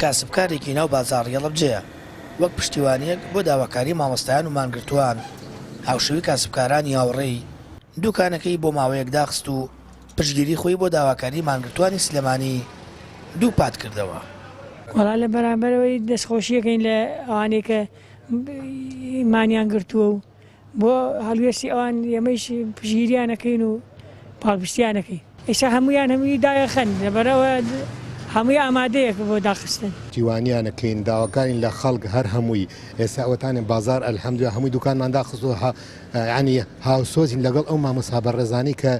کاسبکارێکی ناو بازاڕی هەڵەبجەیە، وەک پشتیوانییەک بۆ داواکاری مامۆستایان و مانگرتووان، هاوشێوەی کاسبکارانی هاوڕێی، دوکانەکەی بۆ ماوەیەک داخست و پشتگیری خۆی بۆ داواکاری مانگرتووانی سلێمانی دووپات کردەوە. وەڵا لە بەرامبەرەوەی دەستخۆشیەکەین لە ئەوانەی کە مانیان گرتووە و بۆ هەڵوێستی ئەوان ئێمەیش پشتگیریان ئەکەین و پاڵپشتیان ئەکەین. ئێستا هەموویان هەمووی دایەخەن لەبەرئەوە هەمووی ئامادەیە بۆ داخستن. پشتیوانیان ئەکەین داواکارین لە خەڵک هەر هەمووی ئێستا ئەوەتانێ بازاڕ الحمدللە هەمووی دوکانمان داخستووە یانی هاوسۆزین لەگەڵ ئەو مامۆستا بەڕێزانەی کە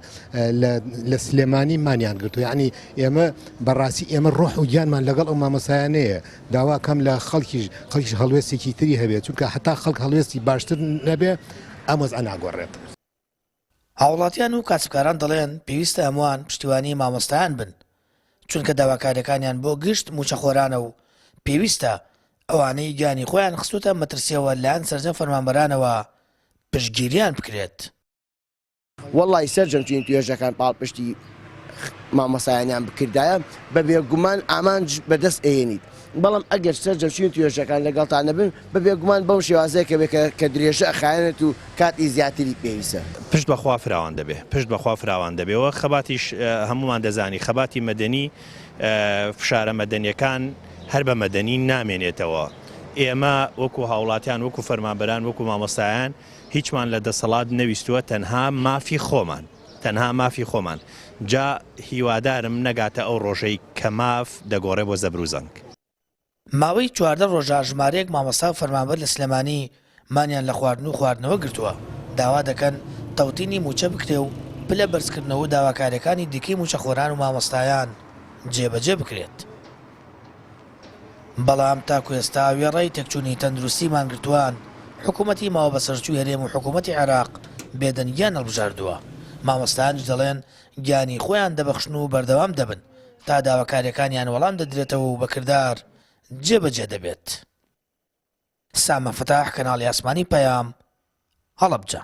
لە سلێمانی مانیان گرتووە یانی ئێمە بەڕاستی ئێمە ڕۆح و گیانمان لەگەڵ ئەو مامۆستایانەیە داواکەم لە خەڵکیش خەڵکیش هەڵوێستێکی تری هەبێت چونکە هەتا خەڵک هەڵوێستی باشتر نەبێ ئەم وەزعە ناگۆڕێت. هاوڵاتیان و کاسبکاران دەڵێن، پێویستە هەمووان پشتیوانی مامۆستایان بن، چونکە داواکارییەکانیان بۆ گشت مووچەخۆرانە و پێویستە ئەوانەی گیانی خۆیان خستووەتە مەترسییەوە لەلایەن سەرجەم فەرمانبەرانەوە پشتگیریان بکرێت. وەڵی سەرجەم چین توێژەکان پاڵپشتی مامۆستایانیان بکردایە بە بێگومان ئامانج بەدەست ئەهێنیت بەڵام ئەگەر سەرجەم چین توێژەکان لەگەڵتان نەبن بە بێگومان بەو شێوازەیە کە بێ کە درێژە ئەخایەنێت و کاتی زیاتری پێویستە. پشت بە خوا فراوان دەبێ پشت بە خوا فراوان دەبێ و خەباتیش هەموومان دەزانی خەباتی مەدەنی فشارە مەدەنیەکان هەر بە مەدەنی نامێنێتەوە ئێمە وەکو هاوڵاتیان وەکو فەرمانبەران وەکو مامۆستایان هیچمان لە دەسەڵات نەویستووە تەنها مافی خۆمان تەنها مافی خۆمان جا هیوادارم نەگاتە ئەو ڕۆژەی کە ماف دەگۆڕێ بۆ زەبر و زەنگ. ماوەی 14 ڕۆژە ژمارەیەک مامۆستا و فەرمانبەر لە سلێمانی مانیان لە خواردن و خواردنەوە گرتووە، داوا دەکەن تەوتینی مووچە بکرێ و پلە بەرزکردنەوە و داواکارییەکانی دیکەی مووچەخۆران و مامۆستایان جێبەجێ بکرێت. بەڵام تاکو ئێستا وێڕای تێکچوونی تەندروستی مانگرتووان، حکوومەتی ماوەبەسەرچووی هەرێم و حکوومەتی عێراق بێدەنگیان هەڵبژاردووە، مامۆستایانیش دەڵێن گیانی خۆیان دەبەخشن و بەردەوام دەبن تا داواکارییەکانیان وەڵام دەدرێتەوە و بە کردار جێبەجێ دەبێت. سامە فەتاح، کەناڵی ئاسمانی پەیام، هەڵەبجە.